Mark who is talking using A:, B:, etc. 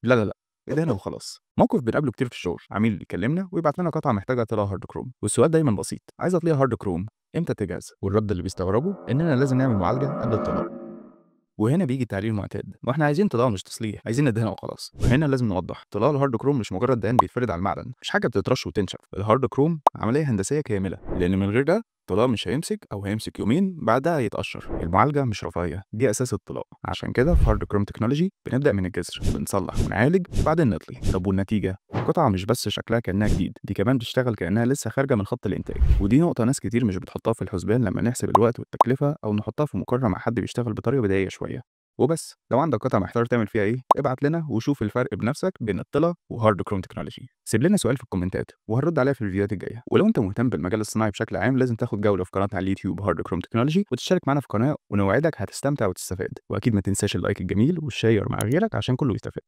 A: لا لا لا، ادهنها وخلاص. موقف بنقابله كتير في الشغل، عميل بيكلمنا ويبعت لنا قطعه محتاجه طلاء hard chrome، والسؤال دايما بسيط: عايز اطليها hard chrome، امتى تجهز؟ والرد اللي بيستغربه اننا لازم نعمل معالجة قبل الطلاء. وهنا بيجي التعليق المعتاد: واحنا عايزين طلاء مش تصليح، عايزين ندهنها وخلاص. وهنا لازم نوضح، طلاء ال hard chrome مش مجرد دهان بيتفرد على المعدن، مش حاجة بتترش وتنشف. ال hard chrome عملية هندسية كاملة، لان من غير ده الطلاء مش هيمسك، او هيمسك يومين بعدها يتقشر. المعالجة مش رفاهية، دي اساس الطلاء. عشان كده في Hard Chrome Technology بنبدا من الجذر، بنصلح ونعالج وبعدين نطلي. طب والنتيجة؟ القطعة مش بس شكلها كانها جديد، دي كمان بتشتغل كانها لسه خارجه من خط الانتاج. ودي نقطة ناس كتير مش بتحطها في الحسبان لما نحسب الوقت والتكلفه، او نحطها في مقارنة مع حد بيشتغل بطريقة بدائية شوية. وبس، لو عندك قطعة محتار تعمل فيها ايه، ابعت لنا وشوف الفرق بنفسك بين الطلا و Hard Chrome Technology. سيب لنا سؤال في الكومنتات وهنرد عليها في الفيديوهات الجاية. ولو انت مهتم بالمجال الصناعي بشكل عام، لازم تاخد جولة في قناتنا على اليوتيوب Hard Chrome Technology وتشترك معنا في القناة، ونوعدك هتستمتع وتستفاد. واكيد ما تنساش ال like الجميل وال share مع غيرك عشان كله يستفاد.